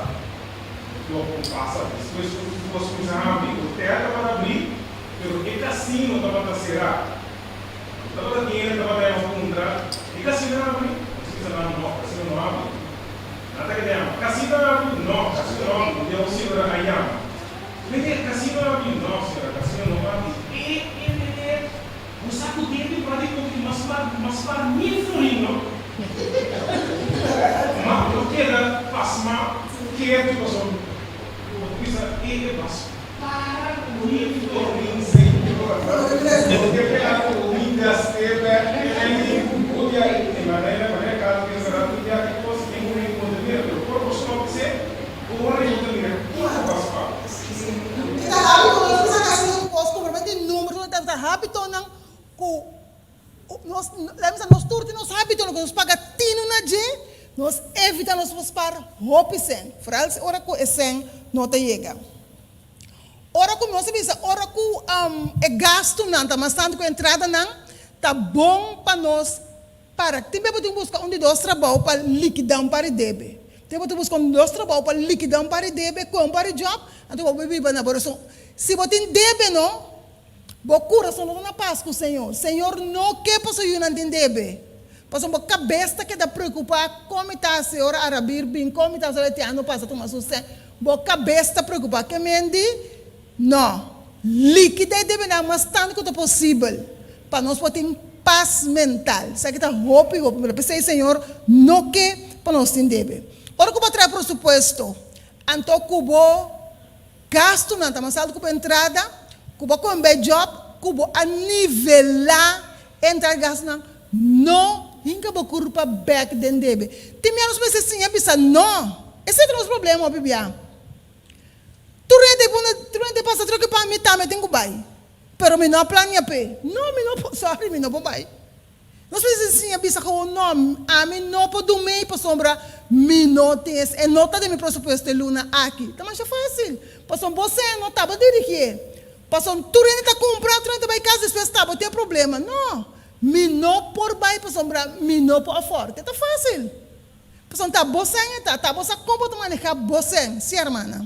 no ku pasa, despues ku kos kuminsá habri, hotel tabata abrí, pero e kasino tabata será. No tabata tin hende tabata yama puntra, E kasino a habri? Nos a bisa nan, No, kasino no habri. Nan ta keda yama, Kasino a habri? No, kasino no habri. Un dia un señora a yama, Meneer, kasino a habri? No, señora, kasino no habri. E, e meneer. Bo sa ku den temporada di Covid mas par mas par mil florin no. Ma bo keda pasma ketu pasobra bo ta bisa e e mas para mil florin señor. Bo ke pega ku mi gast'é bek e aña ku bo dia e manera manera kada pensa rato dia ki kos tin un hende konta mira pero ora bo stop esei ora bo ta mira kiko bas pa. E ta hábito nos ta saka asina ku kos kompletamente número ta ta hábitonan ku nos laga mi sa nos tur tin nos hábitonan ku nos paga tinu na dje nos evita nos por spar hopi sèn foral si ora ku e sèn no ta yega ora ku nos a bisa ora ku e gastunan ta mas tantu ku e entradanan ta bon pa nos para tin bes bo tin ku buska un di dos trabou pa likida un par di debe. Te bo ta buska un dos trabou pa likidá un par di debe, kohe un par di djòp, anto bo por biba na bo rason. Si bo tin debe no, bo kurason no ta na pas ku Señor. Señor no ke pa su yunan tin debe. Pasobra bo kabes ta keda preokupá, kon mi ta hasi ora Arabir bin, kon mi ta hasi ora Etiano pasa tuma su sèn. Bo kabes ta preokupá. Ke men di? No. Likidá e debenan mas tantu ku ta posibel pa nos por tin pas mental. Esaki ta hopi hopi importante. P'esei Señor no ke pa nos tin debe. Ora ku bo traha presupuesto, anto ku bo gastunan ta mas altu ku bo entrada, ku bo a kome bai djòp, ku bo a nivelá e entrada i gastunan, no hinka bo kurpa bèk den debe. Tin bia nos mester siña bisa no. Esei ta nos problema hopi bia. Tur hende pone, tur hende pasa troke pa mi tambe tin ku bai. Pero mi no a plania p'e. No, mi no por, sorry, mi no por bai. Nos mester siña bisa gewoon no, ami no por dum'ei pasobra mi no tin es, e no ta den mi presupuesto e luna aki. Ta masha fácil. Pasobra bo sèn no taba dirigié. Pasobra tur hende ta kumpra, tur hende ta bai kas, despues ta bo tin e problema. No, mi no por bai pasobra mi no por afòrt. E ta fácil. Pasobra ta bo sèn e ta, ta bo sa kon bo ta manehá bo sèn, sí hermana.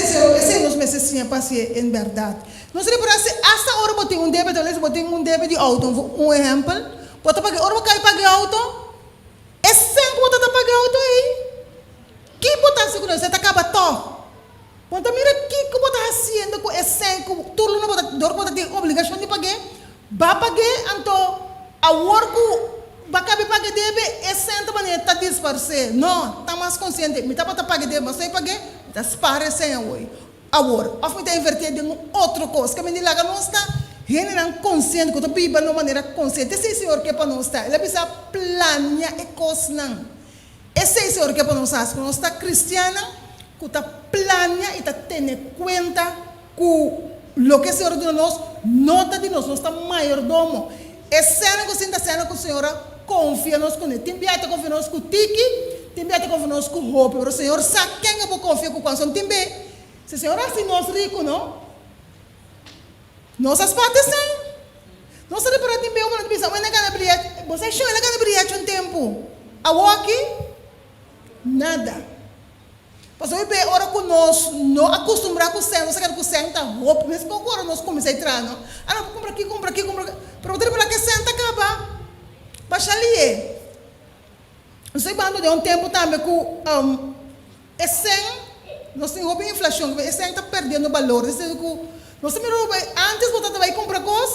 Esei nos mester siña pa hasié en bèrdat. Nos repará si asta ora bo tin un debe, tal bes bo tin un debe di outo, un ehèmpel, bo ta paga, ora bo kai paga e outo, e sèn ku bo ta ta paga e outo ei, ki bo ta hasi ku nan? Esei ta kaba tòg. Bo ta mira kiko bo ta hasiendo ku e sèn ku tur luna bo ta, dor ku bo ta tin obligashon di pag'é, ba pag'é, anto awor ku ba kabe pag'é debe, e sèn ta manera ta disparsé. No, ta mas konsiente, mi tabata pag'é debe, ma soy pag'é, mi ta spar e sèn awoy, awor, òf mi ta invertié den un otro kos. Ke mindi laga nos ta hendenan konsiente ku ta biba na un manera konsiente. Esei Señor ke pa nos ta. El a bisa plania e kosnan. Esei Señor ke pa nos hasi, ku nos ta kristiannan ku ta plania i ta tene kuenta ku loke Señor a duna nos no ta di nos, nos ta mayordomo. E sènan ku sinta sènan ku Señor a konfia nos kuné. Tin bia e ta konfia nos ku tiki, tin bia e ta konfia nos ku hopi, pero Señor sa ken e por konfia ku kuanson. Tin be, si Señor a hasi nos riku no, Nos a spanta esnan. Nos a repará tin beu ku nan ta bisa, Wen a gana bria, bo sa shon el a gana bria un tempu. Awoki, nada. Pasobra e ora ku nos no a kustumbrá ku sèn, nos a keda ku sèn ta hopi. Mes poko ora nos kuminsá e traha, no? A no por kumpra aki, kumpra aki, kumpra aki. Pero bo ta repará ku e sèn ta kaba. Basha lié. Nos ta bibando den un tempu tambe ku e sèn, nos tin hopi inflashon, e sèn ta perdiendo balor. Es decir ku nos ta mira hopi, antes bo ta bai kumpra kos,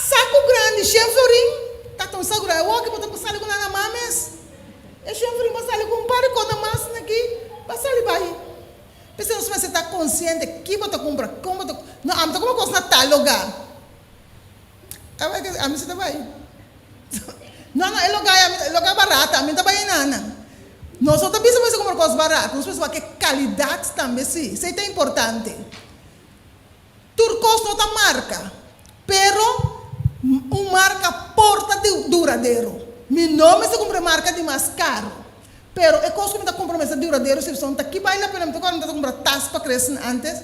saku grandi, shen florin, ta ta un saku grandi. Awor aki bo ta sali ku nan na man mes. E shen florin bo sali ku un par di kos na mas aki, bo a sali bai. P'esei nos mester ta konsiente ki bo ta kumpra, kon bo ta, no, ami ta kumpra kos na tal lugar. Ami si ta bai. No, no, e loga ami, e loga barata, ami ta bai einan. Nos no ta bisa mester kumpra kos barat, nos mester wak e kalidat tambe si, esei ta importante. Tur kos no ta marka, pero un marka por ta duradero. Mi no mester kumpra e marka di mas karu, pero e kos ku mi ta kumpra mester duradero si pasobra ta ki bai la pena, mi ta kòrda mi ta kumpra tas pa kresnan antes,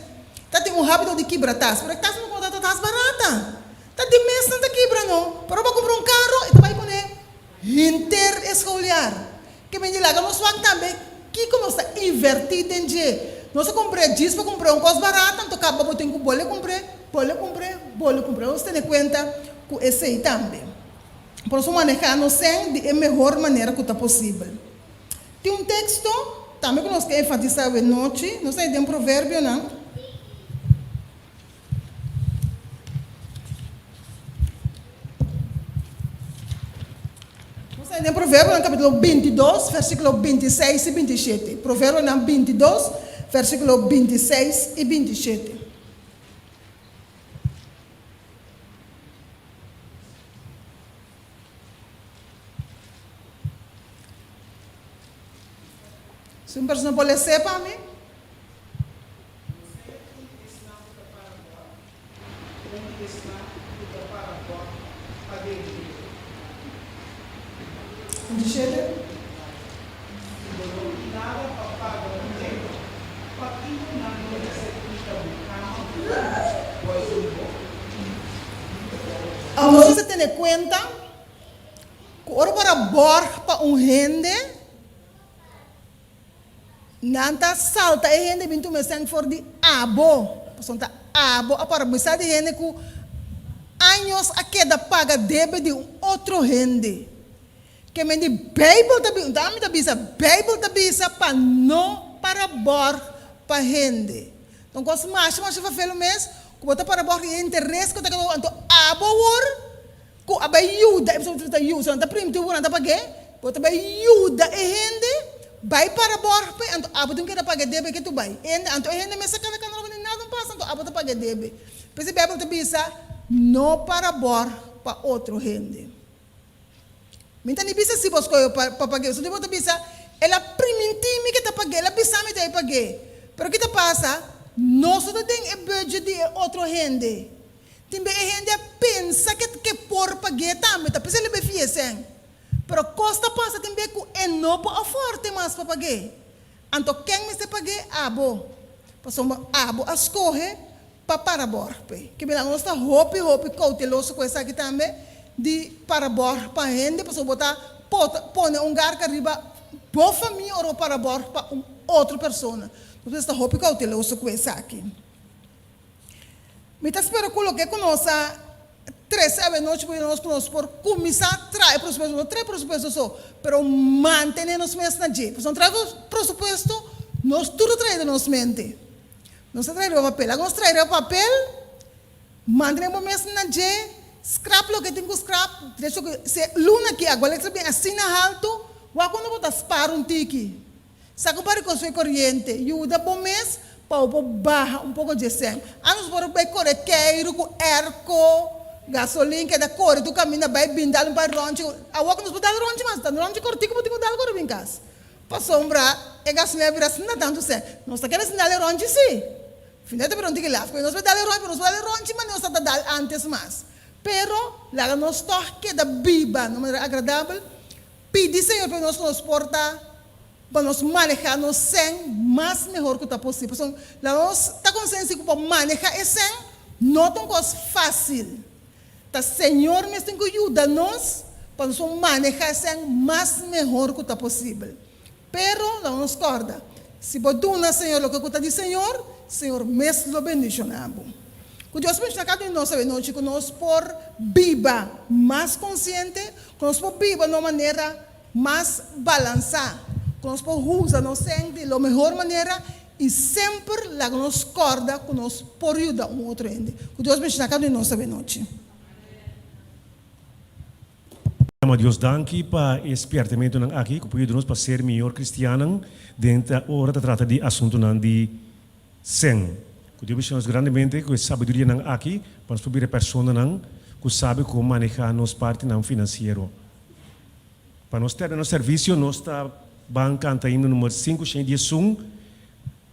ta tin un habito di kibra tas, pero e tas mi kumpra ta tas barata. Ta di mes nan ta kibra no, pero bo kumpra un karo i ta bai kuné henter e schooljaar. Ke men di laga nos wak tambe kiko nos ta invertí den dje. Nos a kumpr'é djis pa kumpr'é un kos barata, anto kaba bo tin ku bole kumpr'é, bole kumpr'é, bole kumpr'é. Nos tene kuenta ku esei tambe. Por nos por manehá nos sèn di e mehor manera ku ta posibel. Tin un teksto tambe ku nos ke enfatisá awe nochi, nos ta haña den Proverbionan. Nos ta den Proverbionan capítulo 22, versículo 26 y 27. Proverbionan 22, versículo 26 y 27. Si un persona por les'é pa mi. Nos ta un di esnan ku ta para bòt, un di esnan ku ta para bòt pa debe. 27. Si bo no tin nada pa paga kuné, pakiko nan lo mester kita bo kama ku bo di bo? Nos mester tene kuenta ku ora bo a bòrg pa un hende, Nan ta salta e hende bin tuma esnan for di abo, pasobra ta abo a para. Mi sa di hende ku años a keda paga debe di un otro hende. Ke men di Beibel ta bisa, ami ta bisa, Beibel ta bisa pa no para bòrg pa hende. Ta un kos masha masha fafelu mes ku bo ta para bòrg i e interes ku ta keda anto abo awor Ku a bai yuda e persona ku ta yuda, nan ta primiti bo nan ta pag'é, bo ta bai yuda e hende bai para bòrg p'e, anto abo tin keda paga e debe ke tu bai. E hende, anto e hende mester kana kana loke ni nada no pasa, anto abo ta paga e debe. P'esei Beibel ta bisa, No para bòrg pa otro hende. Mi ta ni bisa si bo skohe pa pa pag'é, pasobra bo ta bisa, El a primintí mi ke ta pag'é, el a bisa mi ta bai pag'é. Pero ki ta pasa? Nos no ta den e budget di e otro hende. Tin be e hende a pensa ke ke por pag'é tambe, ta p'esei lo be fia esèn. Pero kos ta pasa tin be ku e no por aforte mas pa pag'é. Anto ken mester pag'é? Abo. Pasobra abo a skohe pa para bòrg p'e. Ke bira nos ta hopi hopi kouteloso ku esaki tambe di para bòrg pa hende, pasobra bo ta pota pone un garka riba bo famia ora bo para bòrg pa un otro persona. Nos mester ta hopi kouteloso ku esaki. Mi ta spera ku loke ku nos a trese awenochi por nos ku nos por kuminsá traha e presupuesto, no traha e presupuesto so, pero mantené nos mes na dje. Pasobra traha e presupuesto nos tur ta traha den nos mente. Nos ta traha riba papel. Laga nos traha riba papel, mantené bo mes na dje, skrap loke tin ku skrap. Derecho ku si e luna aki agua eléktriko bin asina haltu, wak unda bo ta spar un tiki. Sa ku pa rekonstruí koriente, yuda bo mes pa bo por baha un poko dje sèn. Anos por bai kore keiru ku erko, gasolin, keda kore tur kaminda bai bin dal un par ròntji. Awor ku nos por dal ròntji mas, ta ròntji kòrtiku bo tin ku dal kore bin kas. Pasobra e gasolin a bira asina tantu sèn. Nos ta kere sin dal e ròntji si. Final ta bira un tiki laf ku nos por dal e ròntji, pero nos por dal e ròntji manera nos ta dal ántes mas. Pero laga nos tòg keda biba na un manera agradabel. Pidi Señor pa nos nos por ta pa nos maneha nos sèn mas mehor ku ta posibel. Pasobra la nos ta konsensi ku pa maneha e sèn no ta un kos fásil. Ta Señor mes tin ku yuda nos pa nos por maneha e sèn mas mehor ku ta posibel. Pero la nos kòrda, si bo duna Señor loke ku ta di Señor, Señor mes lo bendishoná bo. Ku Dios bendishoná kada un di nos awe nochi ku nos por biba mas konsiente, ku nos por biba na un manera mas balansá, ku nos por usa nos sèn di lo mehor manera i semper laga nos kòrda ku nos por yuda un otro hende. Ku Dios bendishoná kada un di nos awe nochi. Dama Dios danki pa e spiertamentunan aki ku por yuda nos pa ser mihor kristiannan den ta ora ta trata di asuntunan di sèn. Ku Dios bendicion nos grandemente ku e sabidurianan aki pa nos por bira personanan ku sabi kon maneha nos partinan finansiero. Pa nos termina nos servisio nos ta ban kanta himno number 511,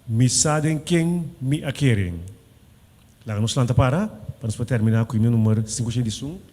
Mi sa den ken mi a kere. Laga nos lanta para pa nos por termina ku himno number 511.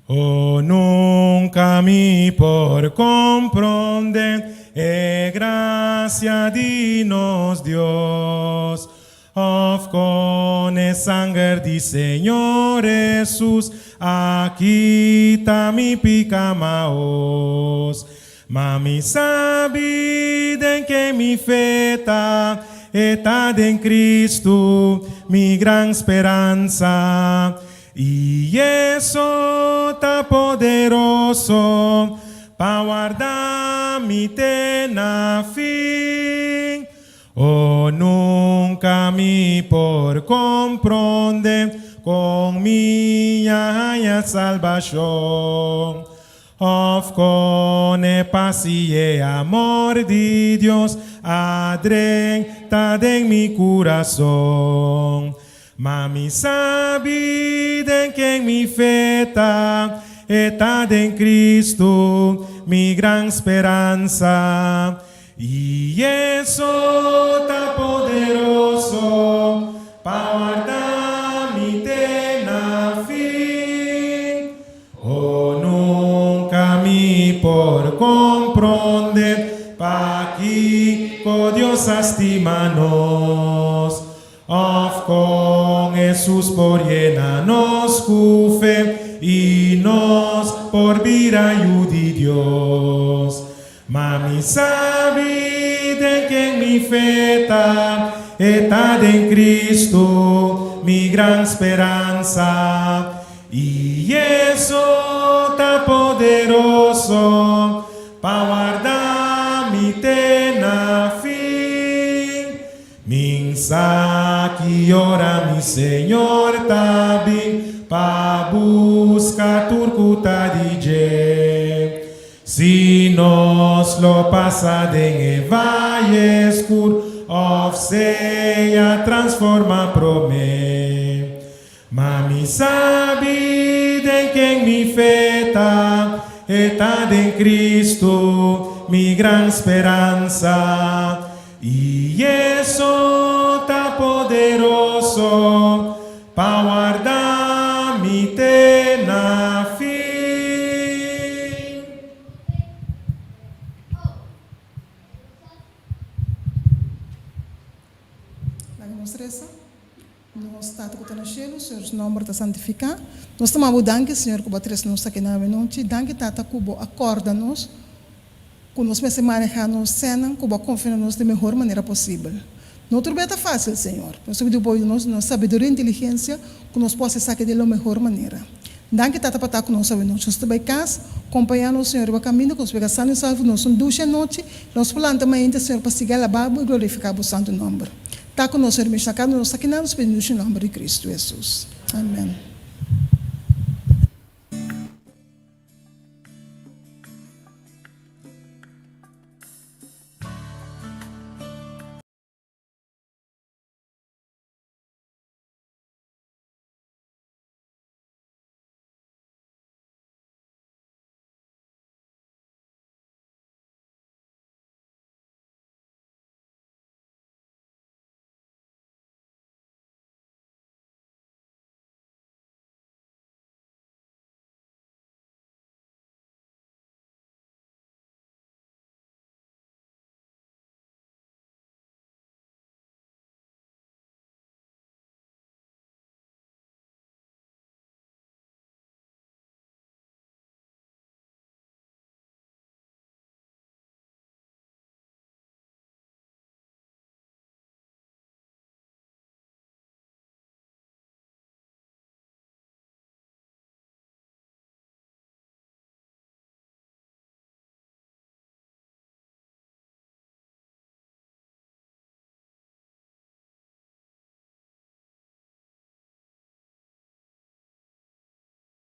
Oh, nunca mi por comprende e gracia di nos Dios. Of con e sanger di Señor Hesus a kita mi pica maos. Ma mi sabi den ke mi fe ta, e ta den Cristo, mi gran speransa. I eso ta poderoso pa warda mi te na fin. Oh, nunca mi por comprende con mi a haña salbacion. Òf kon e pas i e amor di Dios a drenta den mi kurason. Ma mi sabi den ken mi fe ta, e ta den Kristu, mi gran speransa. I e so ta poderoso pa warda mi te na fin. O nunka mi por komprondé pakiko Dios a stima nos, òf kon Hesus por yena nos ku fe i nos por bira yu di Dios. Ma mi sabi den ken mi fe ta, e ta den Cristo, mi gran speransa. I e so ta poderoso pa warda mi te na fin. Min sa ki ora mi Señor ta bin pa buska tur ku ta di dje. Si nos lo pasa den e vaye skur òf sea transformá promé. Ma mi sabi den ken mi fe ta, e ta den Cristo, mi gran speransa. I e so ta poderoso pa warda mi te na fin. Laga nos resa. Nos Tata ku ta na shelu, Señor su nòmber ta santifiká. Nos ta maba bo danki, Señor, ku bo a trese nos aki na awenochi. Danki, Tata, ku bo a kòrda nos ku nos mester manehá nos sènnan ku bo a konfia na nos di mehor manera posibel. No tur bia ta fásil, Señor. Nos ta pidi bo yuda nos duna sabiduria i inteligensia ku nos por hasi esaki di lo mehor manera. Danki, Tata, pa ta ku nos awenochi. Nos ta bai kas. Kompañá nos, Señor, riba kaminda ku nos pega sano i salvo. Nos un dushi anochi. Nos por lanta mainta, Señor, pa sigui alabá bo i glorifiká bo santu nòmber. Ta ku nos, Hermishna, kada nos ta kinan, nos pidi nos den nomber di Kristu Hesus. Amen.